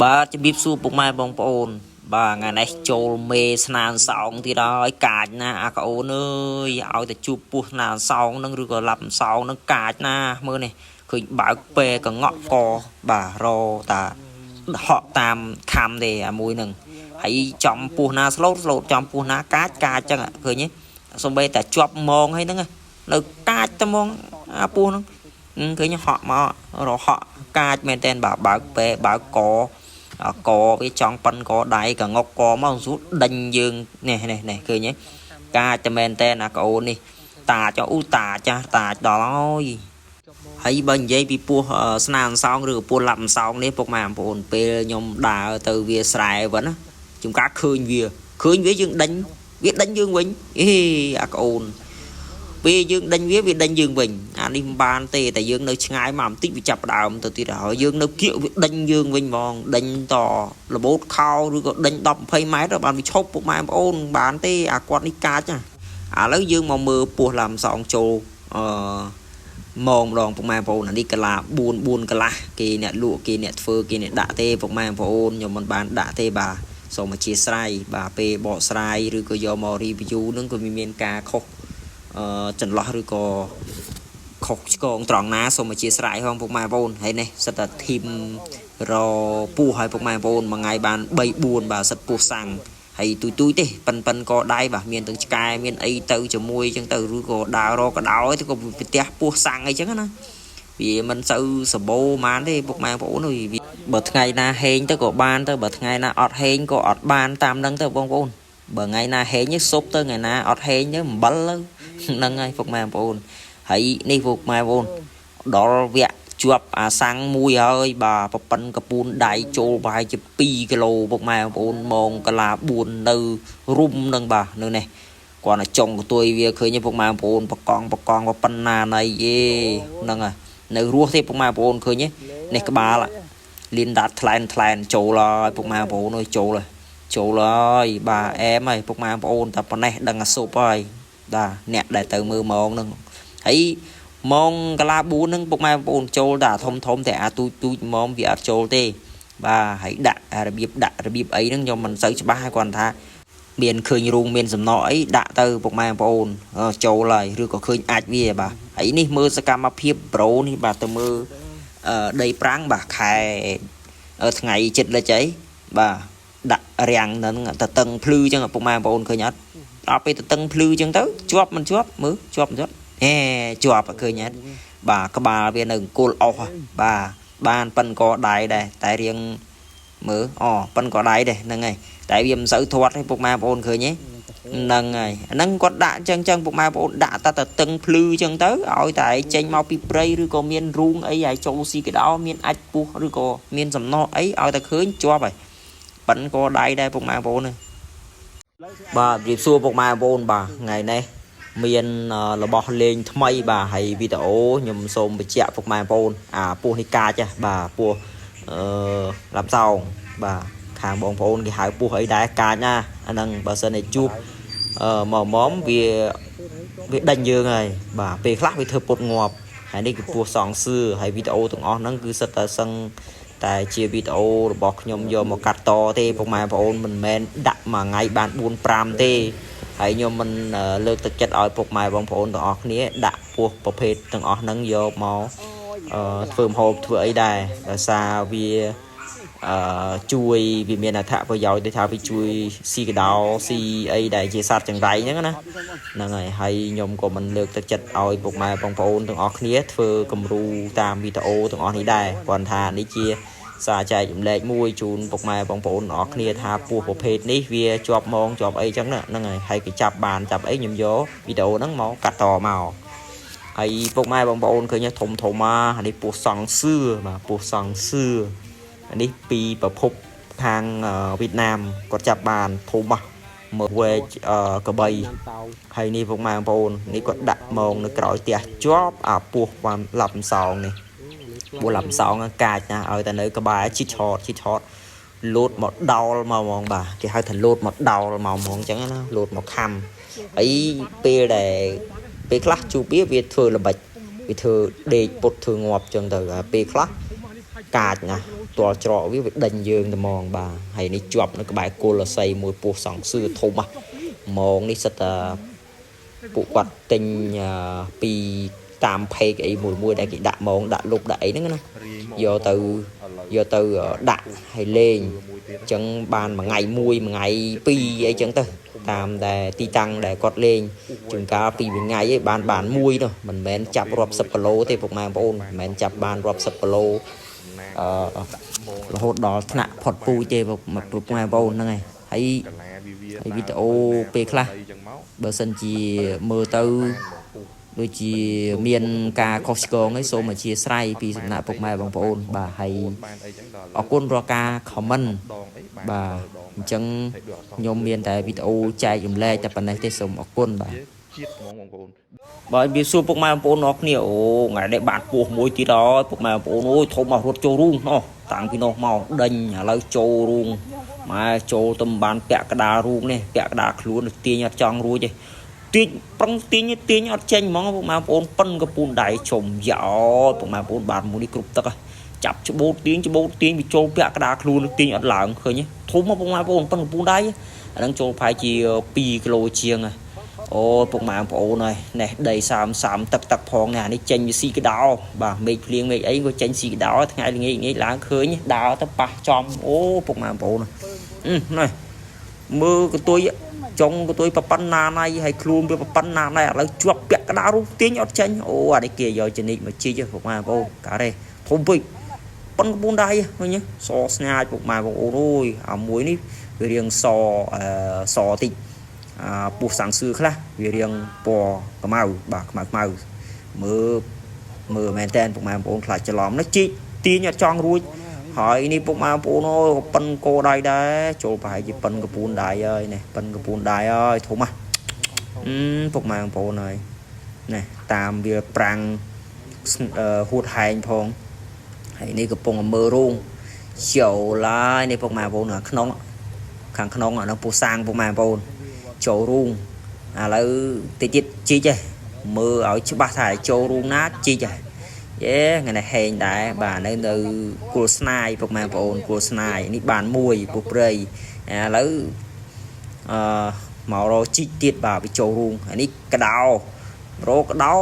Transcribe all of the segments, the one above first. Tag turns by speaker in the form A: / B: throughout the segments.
A: បាទជំរាបសួរពុកម៉ែបងប្អូន បាទថ្ងៃនេះចូលមេស្នានសោងទៀតហើយកាចណាអាក្អូនអើយឲ្យតែជួបពោះស្នានសោងនឹងឬក៏ឡាប់សោងនឹងកាចណាមើលនេះឃើញបើកពេកងក់កបាទរតាហក់តាមខំទេអាមួយនឹងហើយចំពោះណាស្លូតស្លូតចំពោះណាកាចកាចចឹងឃើញទេសំបីតែជាប់មងហើយហ្នឹងនៅកាចតែមងអាពោះហ្នឹងឃើញហក់មករហក់កាចមែនតែនបាទបើកពេបើកកកវាចង់ប៉ិនកដៃកងុកកមកស្រួលដេញយើងនេះនេះនេះឃើញទេកាចតែមែនតែនអាក្អូននេះតាចអូតាចាស់តាចដល់ហើយហើយបើនិយាយពីពោះស្នាអន្សោងឬពោះឡាប់អន្សោងនេះពុកម៉ែបងប្អូនពេលខ្ញុំដើរទៅវាស្រែវិញណាជួនកាលឃើញវាឃើញវាយើងដេញវាដេញយើងវិញអេអាក្អូនពេលយើងដេញវាវាដេញយើងវិញអានេះមិនបានទេតែយើងនៅឆ្ងាយមកបន្តិចវាចាប់ដើមទៅទៀតហើយយើងនៅគៀកវាដេញយើងវិញហ្មងដេញតរបូតខោឬក៏ដេញ10 20ម៉ែត្របានវាឈប់ពុកម៉ែបងប្អូនបានទេអាគាត់នេះកាចណាឥឡូវយើងមកមើលពោះឡាំសងចូលអឺមកម្ដងពុកម៉ែបងប្អូនអានេះកាឡា4 4កន្លះគេអ្នកលក់គេអ្នកធ្វើគេអ្នកដាក់ទេពុកម៉ែបងប្អូនខ្ញុំមិនបានដាក់ទេបាទសូមអធិស្ឋានបាទពេលបកស្រាយឬក៏យកមក review នឹងក៏មានការខុសអឺចន្លោះឬក៏ខុសឆ្គងត្រង់ណាសូមអធិស្ឋានផងពុកម៉ែបងប្អូនហើយនេះសិតតែធីមរពោះឲ្យពុកម៉ែបងប្អូនមួយថ្ងៃបាន3 4បាទសិតពោះសាំងហើយទុយទុយទេប៉ិនប៉ិនកដៃបាទមានទាំងឆ្កែមានអីទៅជាមួយអញ្ចឹងទៅឬក៏ដើររកកដោយទៅក៏ផ្ទះពោះសាំងអីចឹងណាវាមិនសូវសបោហ្មងទេពុកម៉ែបងប្អូនអើយបើថ្ងៃណាហេងទៅក៏បានទៅបើថ្ងៃណាអត់ហេងក៏អត់បានតាមនឹងទៅបងប្អូនបើថ្ងៃណាហេងស៊ុបទៅថ្ងៃណាអត់ហេងទៅអំបិលទៅហ្នឹងហើយពុកម៉ែបងប្អូនហើយនេះពុកម៉ែបងប្អូនដល់វគ្គជាប់អាសាំងមួយហើយបាទប្រប៉ិនកពូនដៃចូលប្រហែលជា2គីឡូពុកម៉ែបងប្អូនម៉ោងកាឡា4នៅរុំនឹងបាទនៅនេះគាត់តែចុងកទួយវាឃើញពុកម៉ែបងប្អូនបកង់បកង់ប៉ុណ្ណាណៃយេហ្នឹងហើយនៅរស់ទេពុកម៉ែបងប្អូនឃើញទេនេះក្បាលលៀនដាត់ថ្លែនថ្លែនចូលហើយពុកម៉ែបងប្អូនអើយចូលហើយចូលហើយបាទអែមហើយពុកម៉ែបងប្អូនតែប៉ុណ្ណេះដឹងអាស៊ុបហើយបាទអ្នកដែលទៅមើលម៉ោងហ្នឹងហើយម៉ោងកាឡា4ហ្នឹងពុកម៉ែបងប្អូនចូលតែធំធំតែអាទូចទូចម៉ោងវាអត់ចូលទេបាទហើយដាក់របៀបដាក់របៀបអីហ្នឹងខ្ញុំមិនសូវច្បាស់ហើយគាត់ថាមានឃើញរូងមានសំណក់អីដាក់ទៅពុកម៉ែបងប្អូនចូលហើយឬក៏ឃើញអាចវាបាទហើយនេះមើលសកម្មភាពប្រូនេះបាទទៅមើលដីប្រាំងបាទខែថ្ងៃចិត្តលិចអីបាទដាក់រាំងហ្នឹងទៅតឹងភ្លឺចឹងពុកម៉ែបងប្អូនឃើញអត់ដល់ពេលទៅតឹងភ្លឺចឹងទៅជាប់មិនជាប់មើលជាប់មិនជាប់ហេជាប់ឃើញអត់បាទក្បាលវានៅអង្គលអស់បាទបានប៉ិនកដៃដែរតែរៀងមើលអូប៉ិនកដៃដែរហ្នឹងហើយតែវាមិនសូវធាត់ទេពុកម៉ែបងប្អូនឃើញទេហ្នឹងហើយអាហ្នឹងគាត់ដាក់ចឹងចឹងពុកម៉ែបងប្អូនដាក់តែតឹងភ្លឺចឹងទៅឲ្យតែចេញមកពីព្រៃឬក៏មានរូងអីឲ្យចូលស៊ីកដោមានអាចពោះឬក៏មានសំណក់អីឲ្យតែឃើញជាប់ហើយប៉ិនកដៃដែរពុកម៉ែបងប្អូនបាទជម្រាបសួរពុកម៉ែបងប្អូនបាទថ្ងៃនេះមានរបស់លេងថ្មីបាទហើយវីដេអូខ្ញុំសូមបញ្ជាក់ពុកម៉ែបងប្អូនអាពោះនេះកាចបាទពោះអឺឡាំសោងបាទខាងបងប្អូនគេហៅពោះអីដែរកាចណាអាហ្នឹងបើសិនតែជួបអឺមកមុំវាវាដេញយើងហើយបាទពេលខ្លះវាធ្វើពុតងាប់ហើយនេះគឺពោះសងសឿហើយវីដេអូទាំងអស់ហ្នឹងគឺសិតតែសឹងតែជាវីដេអូរបស់ខ្ញុំយកមកកាត់តទេពុកម៉ែបងប្អូនមិនមែនដាក់មួយថ្ងៃបាន4 5ទេហើយខ្ញុំមិនលើកទឹកចិត្តឲ្យពុកម៉ែបងប្អូនទាំងអស់គ្នាដាក់ពោះប្រភេទទាំងអស់ហ្នឹងយកមកធ្វើម្ហូបធ្វើអីដែរដោយសារវាអឺជួយវាមានអត្ថប្រយោជន៍ដូចថាវាជួយស៊ីកដោស៊ីអីដែលជាសត្វចង្រៃហ្នឹងណាហ្នឹងហើយហើយខ្ញុំក៏មិនលើកទឹកចិត្តឲ្យពុកម៉ែបងប្អូនទាំងអស់គ្នាធ្វើគំរូតាមវីដេអូទាំងអស់នេះដែរគ្រាន់ថានេះជាសារចែករំលែកមួយជូនពុកម៉ែបងប្អូនទាំងអស់គ្នាថាពោះប្រភេទនេះវាជាប់មងជាប់អីចឹងហ្នឹងហើយហើយគេចាប់បានចាប់អីខ្ញុំយកវីដេអូហ្នឹងមកកាត់តមកហើយពុកម៉ែបងប្អូនឃើញធំធំមកនេះពោះសង់សឿបាទពោះសង់សឿនេះពីប្រភពខាងវៀតណាមគាត់ចាប់បានធំមើលវែកកបីហើយនេះពុកម៉ែបងប្អូននេះគាត់ដាក់មងនៅក្រោយផ្ទះជាប់អាពោះបានឡាប់សោងនេះពោះឡាប់សោងកាចណាឲ្យតែនៅក្បែរជីឆតជីឆតលោតមកដោលមកហ្មងបាទគេហៅថាលោតមកដោលមកហ្មងអញ្ចឹងណាលោតមកខំអីពេលដែលពេលខ្លះជួបវាវាធ្វើល្បិចវាធ្វើដេកពុតធ្វើងាប់អញ្ចឹងទៅពេលខ្លះកាចណា ទាល់ច្រកវាវាដេញយើងតែហ្មងបាទហើយនេះជាប់នៅក្បែរគល់អស័យមួយពោះសង្សឿធំហ៎ហ្មងនេះសិតតែពួកគាត់ទិញអឺពីតាមផេកអីមួយមួយដែលគេដាក់ហ្មងដាក់លុបដាក់អីហ្នឹងណាយកទៅយកទៅដាក់ឲ្យលេងអញ្ចឹងបានមួយថ្ងៃមួយមួយថ្ងៃពីរអីចឹងទៅតាមតែទីតាំងដែលគាត់លេងជួនកាលពីរថ្ងៃឯងបានបានមួយនោះមិនមែនចាប់រាប់សិបគីឡូទេពុកម៉ែបងប្អូនមិនមែនចាប់បានរាប់សិបគីឡូអឺរហូតដល់ថ្នាក់ផុតពូជទេពុកពុកម៉ែបងប្អូនហ្នឹងហើយហើយហើយវីដេអូពេលខ្លះបើសិនជាមើលទៅដូចជាមានការខុសឆ្គងឯងសូមអធិស្ឋានពីសំណាក់ពុកម៉ែបងប្អូនបាទហើយអរគុណរាល់ការ comment បាទអញ្ចឹងខ្ញុំមានតែវីដេអូចែករំលែកតែប៉ុណ្ណេះទេសូមអរគុណបាទ
B: ជាតិហ្មងបងប្អូន
A: បើវាសួរពុកម៉ែបងប្អូនអរគ្នាអូថ្ងៃនេះបានពោះមួយទៀតហើយពុកម៉ែបងប្អូនអូយធំមករត់ចូលរូងណោះតាំងពីនោះមកដេញឥឡូវចូលរូងម៉ែចូលទៅមិនបានពាក់កដាលរូងនេះពាក់កដាលខ្លួនទាញអត់ចង់រួចទេទាញប្រឹងទាញទាញអត់ចេញហ្មងពុកម៉ែបងប្អូនប៉ិនកពូនដៃជុំយ៉ោពុកម៉ែបងប្អូនបានមួយនេះគ្រប់ទឹកហ៎ចាប់ច្បូតទាញច្បូតទាញវាចូលពាក់កដាលខ្លួនទាញអត់ឡើងឃើញទេធំមកពុកម៉ែបងប្អូនប៉ិនកពូនដៃអាហ្នឹងចូលប្រហែលជា2គីឡូជាងហ៎ អូពុកម៉ែបងប្អូនហើយនេះដីសាមសាមទឹកទឹកផងនេះអានេះចេញវាស៊ីកដោបាទមេឃភ្លៀងមេឃអីក៏ចេញស៊ីកដោថ្ងៃល្ងាចងាយឡើងឃើញដើរទៅប៉ះចំអូពុកម៉ែបងប្អូនអឺនេះមើលកន្ទុយចុងកន្ទុយប្រប៉ុណ្ណាណៃហើយខ្លួនវាប្រប៉ុណ្ណាណៃឥឡូវជាប់ពាក់កដាលរូបទាញអត់ចេញអូអានេះគេយកចនិចមកជីកពុកម៉ែបងប្អូនការេធំពេកប៉ុនកពូនដៃឃើញសស្ញាចពុកម៉ែបងប្អូនអើយអាមួយនេះវារៀងសអឺសតិច អាពស់សាំងសឿខ្លះវារៀងពណ៌ខ្មៅបាទខ្មៅខ្មៅមើលមើលមែនតើពុកម៉ែបងប្អូនខ្លាចច្រឡំណាជីកទាញអត់ចង់រួចហើយនេះពុកម៉ែបងប្អូនអើយក៏ប៉ិនកោដៃដែរចូលប្រហែលជាប៉ិនកពូនដៃហើយនេះប៉ិនកពូនដៃហើយធំហ่ะអឺពុកម៉ែបងប្អូនហើយនេះតាមវាប្រាំងហួតហែងផងហើយនេះកំពុងមើលរូងចូលហើយនេះពុកម៉ែបងប្អូនក្នុងខាងក្នុងអានោះពស់សាងពុកម៉ែបងប្អូន ចូលរូងឥឡូវតិចទៀតជីកឯងមើលឲ្យច្បាស់ថាចូលរូងណាជីកឯងយេថ្ងៃនេះហែងដែរបាទនៅនៅគល់ស្នាយពុកម៉ែបងប្អូនគល់ស្នាយនេះបានមួយពុះព្រៃឥឡូវអឺមករកជីកទៀតបាទវាចូលរូងអានេះកដោរកកដោ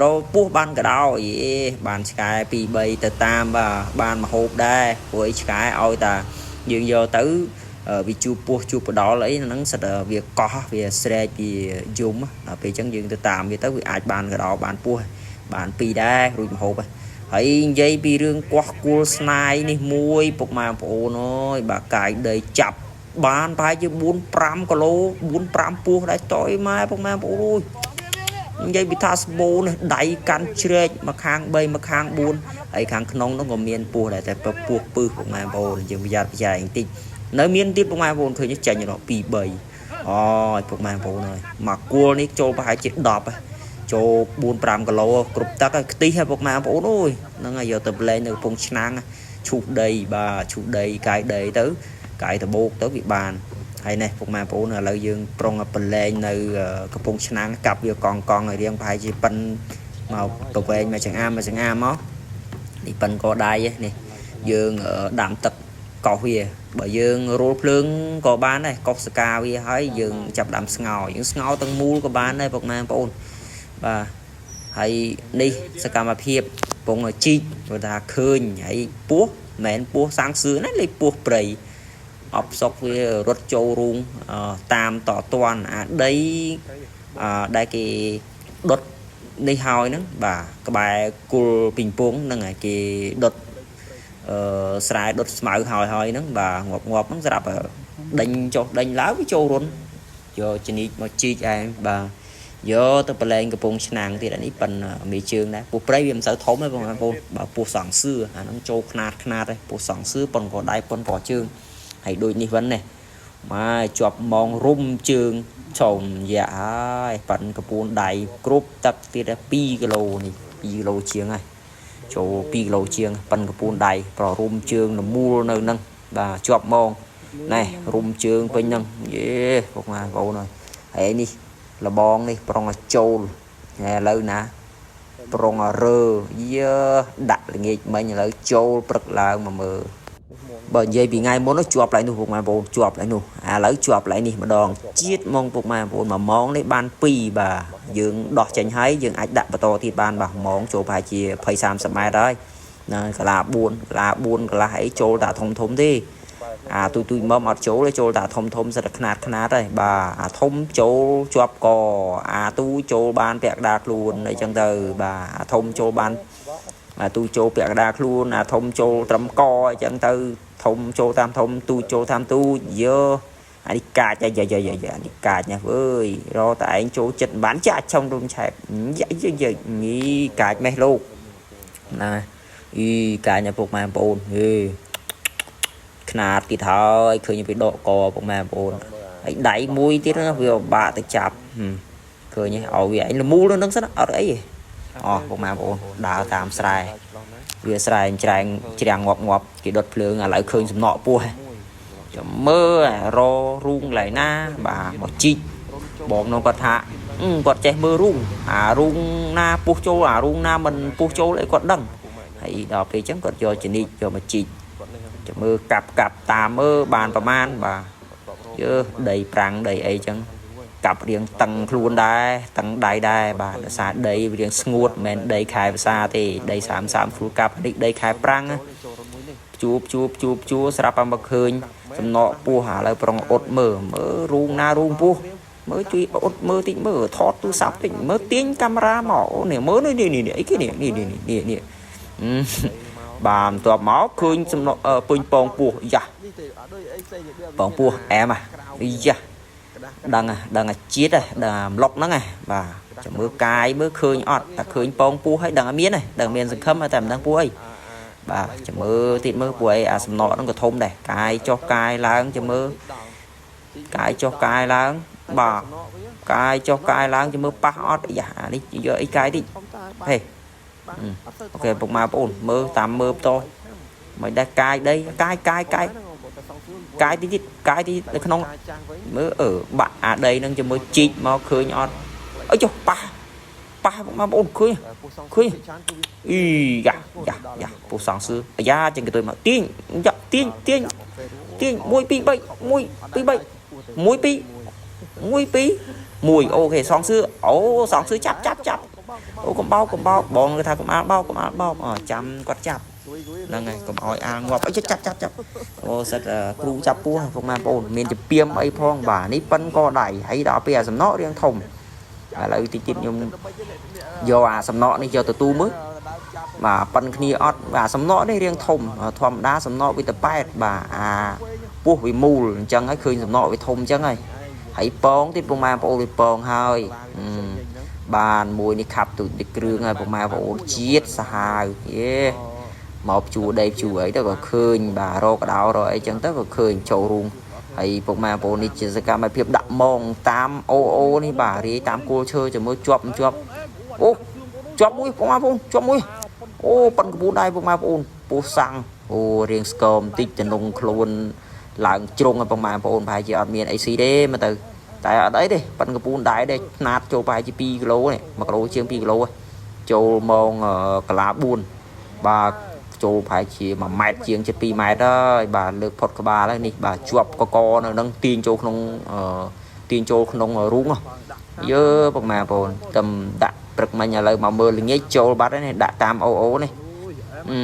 A: រកពោះបានកដោយេបានឆ្កែ2 3ទៅតាមបាទបានមហូបដែរព្រោះអីឆ្កែឲ្យតាយើងយកទៅ វាជួបពោះជួបបដល់អីហ្នឹងសិតតែវាកោះវាស្រែកវាយំដល់ពេលអញ្ចឹងយើងទៅតាមវាទៅវាអាចបានកដោបានពោះបានពីរដែររួចម្ហូបហើយនិយាយពីរឿងកោះគួលស្នាយនេះមួយពុកម៉ែបងប្អូនអើយបាទកាយដីចាប់បានប្រហែលជា4 5គីឡូ4 5ពោះដែរតយម៉ែពុកម៉ែបងប្អូនអើយនិយាយពីថាស្បូននេះដៃកាន់ជ្រែកមកខាង3មកខាង4ហើយខាងក្នុងនោះក៏មានពោះដែរតែពោះពឹសពុកម៉ែបងប្អូនយើងប្រយ័ត្នប្រយែងបន្តិច នៅមានទៀតពុកម៉ែបងប្អូនឃើញចេញដល់2 3អូយពុកម៉ែបងប្អូនអើយមកគួលនេះចូលប្រហែលជា10ចូល4 5គីឡូគ្រប់ទឹកហើយខ្ទិះហើយពុកម៉ែបងប្អូនអើយហ្នឹងហើយយកទៅប្លែងនៅកំពង់ឆ្នាំងឈូសដីបាទឈូសដីកាយដីទៅកាយដបោកទៅវាបានហើយនេះពុកម៉ែបងប្អូនឥឡូវយើងប្រុងប្រឡែងនៅកំពង់ឆ្នាំងកាប់វាកង់កង់ឲ្យរៀងប្រហែលជាប៉ិនមកប្រវែងមកចង្អាមមកចង្អាមមកនេះប៉ិនកដៃនេះយើងដាំទឹកកោសវាបើយើងរោលភ្លើងក៏បានដែរកោសសកាវាហើយយើងចាប់ដាំស្ងោយើងស្ងោទាំងមូលក៏បានដែរពុកម៉ែបងប្អូនបាទហើយនេះសកម្មភាពពងជីកព្រោះថាឃើញហើយពស់មិនមែនពស់សាំងសឿណាលេពស់ព្រៃអបសុកវារត់ចូលរូងតាមតតាន់អាដីដែលគេដុតនេះហើយហ្នឹងបាទក្បែរគល់ពីងពងហ្នឹងហើយគេដុត អឺស្រែដុតស្មៅហើយហើយហ្នឹងបាទងាប់ងាប់ហ្នឹងស្រាប់ដេញចុះដេញឡើងវាចូលរុនយកជនីកមកជីកឯងបាទយកទៅប្រឡែងកំពង់ឆ្នាំងទៀតអានេះប៉ិនមេជើងដែរពោះព្រៃវាមិនសូវធំទេបងប្អូនបាទពោះសងសឿអាហ្នឹងចូលខ្នាតខ្នាតទេពោះសងសឿប៉ុនកដៃប៉ុនកជើងហើយដូចនេះវិញនេះម៉ែជាប់ម៉ងរុំជើងឆុំយ៉ាហើយប៉ិនកពូនដៃគ្រប់ទឹកទៀត2គីឡូនេះ2គីឡូជាងហើយ ចូល2គីឡូជាងប៉ិនកពូនដៃប្ររុំជើងនមូលនៅនឹងបាទជាប់ម៉ងណែរុំជើងពេញហ្នឹងយេពុកម៉ែបងប្អូនហើយហើយនេះលបងនេះប្រុងឲ្យចូលឥឡូវណាប្រុងឲ្យរើយើដាក់ល្ងាចមិញឥឡូវចូលព្រឹកឡើងមកមើល បើនិយាយពីថ្ងៃមុននោះជាប់កន្លែងនោះពុកម៉ែបងប្អូនជាប់កន្លែងនោះឥឡូវជាប់កន្លែងនេះម្ដងជាតិហ្មងពុកម៉ែបងប្អូន1ម៉ោងនេះបាន2បាទយើងដោះចេញហើយយើងអាចដាក់បន្តទៀតបានបាទម៉ោងចូលប្រហែលជា20 30ម៉ែត្រហើយណាកាឡា4កាឡា4កន្លះអីចូលតែធំធំទេអាទូទូមុំអត់ចូលទេចូលតែធំធំសិតតែខ្នាតខ្នាតហើយបាទអាធំចូលជាប់កអាទូចូលបានពាក់កណ្ដាលខ្លួនអីចឹងទៅបាទអាធំចូលបាន អាទូចូលពាក់កណ្ដាលខ្លួនអាធំចូលត្រឹមកអញ្ចឹងទៅធំចូលតាមធំទូចូលតាមទូយើអានេះកាចយ៉ាយ៉ាយ៉ាយ៉ានេះកាចណាស់អើយរកតែឯងចូលចិត្តបានចាក់ឆុងរុំឆែបយ៉ាយ៉ាយ៉ាញីកាចមេះលោកណាអីកាចណាពុកម៉ែបងប្អូនហេខ្នាតទៀតហើយឃើញវាដកកពុកម៉ែបងប្អូនហើយដៃមួយទៀតណាវាបាក់ទៅចាប់ឃើញឲ្យវាឯងលមូលនៅនឹងសិនអត់អីទេអស់ពុកម៉ែបងប្អូនដើរតាមស្រែវាស្រែច្រែងច្រាំងងាប់ងាប់គេដុតភ្លើងឥឡូវឃើញសំណក់ពោះចាំមើលររូងកន្លែងណាបាទមកជីកបងនោះគាត់ថាគាត់ចេះមើលរូងអារូងណាពោះចូលអារូងណាមិនពោះចូលអីគាត់ដឹងហើយដល់ពេលអញ្ចឹងគាត់យកចនិចយកមកជីកចាំមើលកាប់កាប់តាមមើលបានប្រមាណបាទយើដីប្រាំងដីអីចឹងកាប់រៀងតឹងខ្លួនដែរតឹងដៃដែរបាទដោយសារដីវារៀងស្ងួតមិនមែនដីខែភាសាទេដី33គ្រូកាប់នេះដីខែប្រាំងជួបជួបជួបជួស្រាប់តែមកឃើញសំណកពោះឥឡូវប្រុងអ៊ុតមើលមើលរូងណារូងពោះមើលជួយអ៊ុតមើលតិចមើលថតទូរស័ព្ទតិចមើលទាញកាមេរ៉ាមកអូនេះមើលនេះនេះនេះអីគេនេះនេះនេះនេះនេះបាទបន្ទាប់មកឃើញសំណកពេញពងពោះយ៉ាពងពោះអែមអាយ៉ាដឹងដឹងអាជាតិដឹងអាប្លុកហ្នឹងណាបាទចាំមើលកាយមើលឃើញអត់តែឃើញពងពោះហើយដឹងអាមានដឹងមានសង្ឃឹមតែមិនដឹងពោះអីបាទចាំមើលទៀតមើលពួកអីអាសំណក់ហ្នឹងក៏ធំដែរកាយចុះកាយឡើងចាំមើលកាយចុះកាយឡើងបាទកាយចុះកាយឡើងចាំមើលប៉ះអត់យ៉ាអានេះយកអីកាយតិចហេអូខេពុកម៉ែបងប្អូនមើលតាមមើលបន្តមិនដែរកាយដីកាយកាយកាយកាយតិចទៀតកាយតិចនៅក្នុងមើលអឺបាក់អាដីនឹងជាមួយជីកមកឃើញអត់អើចុះប៉ះប៉ះបងប្អូនឃើញឃើញអីយ៉ាយ៉ាយ៉ាពូសងសឺអាយ៉ាចឹងគេទៅមកទាញយ៉ាទាញទាញទាញ1 2 3 1 2 3 1 2 1 2 1អូខេសងសឺអូសងសឺចាប់ចាប់ចាប់អូកំបោកកំបោកបងគេថាកុំអាលបោកកុំអាលបោកចាំគាត់ចាប់ហ្នឹងហើយកុំឲ្យអាលងាប់អីចាប់ចាប់ចាប់អូសិតគ្រូចាប់ពោះពុកម៉ែបងប្អូនមានជាពីមអីផងបាទនេះប៉ិនកដៃហើយដល់ពេលអាសំណក់រៀងធំឥឡូវតិចទៀតខ្ញុំយកអាសំណក់នេះយកទៅទូមើលបាទប៉ិនគ្នាអត់បាទសំណក់នេះរៀងធំធម្មតាសំណក់វាទៅប៉ែតបាទអាពោះវាមូលអញ្ចឹងហើយឃើញសំណក់វាធំអញ្ចឹងហើយហើយពងទៀតពុកម៉ែបងប្អូនវាពងហើយបានមួយនេះខាប់ទូចគ្រឿងហើយពុកម៉ែបងប្អូនជាតិសាហាវយេមកជួដីជួអីទៅក៏ឃើញបាទរកកដោរកអីចឹងទៅក៏ឃើញចូលរូងហើយពុកម៉ែបងប្អូននេះជាសកម្មភាពដាក់មងតាមអូអូនេះបាទរាយតាមគល់ឈើជាមួយជាប់ជាប់អូជាប់មួយពុកម៉ែបងប្អូនជាប់មួយអូប៉ិនកពូនដែរពុកម៉ែបងប្អូនពោះសាំងអូរៀងស្គមតិចតំណងខ្លួនឡើងជ្រុងឲ្យពុកម៉ែបងប្អូនប្រហែលជាអត់មានអីស៊ីទេមើលទៅតែអត់អីទេប៉ិនកពូនដែរទេខ្នាតចូលប្រហែលជា2គីឡូនេះ1គីឡូជាង2គីឡូចូលម៉ោងកន្លា4បាទចូលប្រហែលជា1ម៉ែត្រជាងជិត2ម៉ែត្រហើយបាទលើកផុតក្បាលហើយនេះបាទជាប់កកនៅនឹងទាញចូលក្នុងទាញចូលក្នុងរូងយើពុកម៉ែបងប្អូនតំដាក់ព្រឹកមិញឥឡូវមកមើលល្ងាចចូលបាត់ហើយនេះដាក់តាមអូអូនេះអឺ